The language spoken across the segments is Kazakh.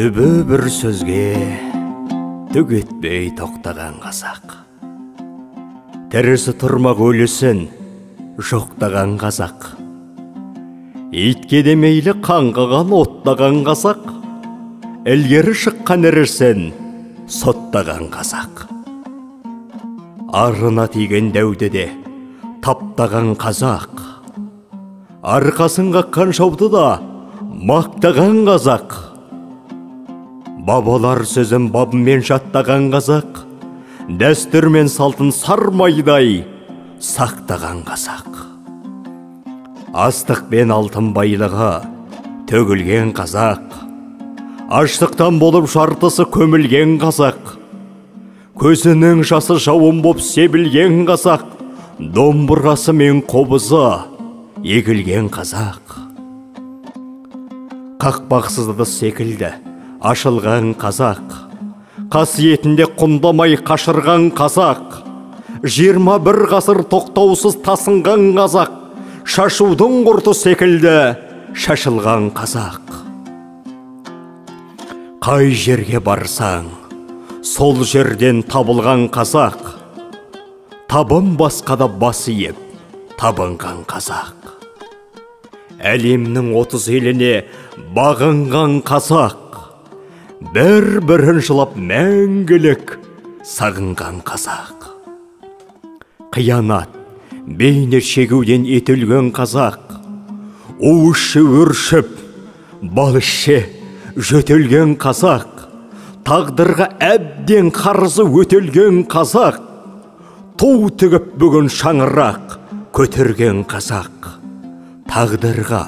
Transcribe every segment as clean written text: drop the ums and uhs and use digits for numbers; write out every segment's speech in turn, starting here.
Түбі бір сөзге түк етпей тоқтаған қазақ. Тірісі тұрмақ өлісін жоқтаған қазақ. Итке де мейлі қаңғыған оттаған қазақ. Ілгері шыққан ірісін соттаған қазақ. Арына тиген дәуді де таптаған қазақ. Арқасын қаққан жауды да мақтаған қазақ. Бабалар сөзін бабымен жаттаған қазақ, дәстүр мен салтын сармайдай сақтаған қазақ. Астық пен алтын байлығы төгілген қазақ, аштықтан болып жартысы көмілген қазақ, көзінің жасы жауын боп себілген қазақ, домбырасы мен қобызы егілген қазақ. Қақпақсыз ыдыс секілді ашылған қазақ, қасиетінде құндамай қашырған қазақ, 21 ғасыр тоқтаусыз тасынған қазақ, шашудың құрты секілді шашылған қазақ. Қай жерге барсаң, сол жерден табылған қазақ, табын басқада бас иіп табынған қазақ. Әлемнің 30 еліне бағынған қазақ, бір-бірін жылап мәңгілік сағынған қазақ. Қиянат, бейнет шегуден етілген қазақ, у іші өршіп, бал іші жөтелген қазақ, тағдырға әбден қарызы өтелген қазақ, ту тігіп бүгін шаңырақ көтерген қазақ. Тағдырға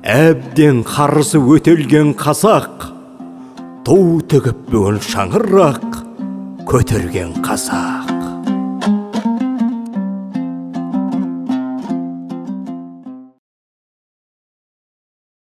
әбден қарызы өтелген қазақ, ту тігіп бүгін шаңырақ көтерген қазақ.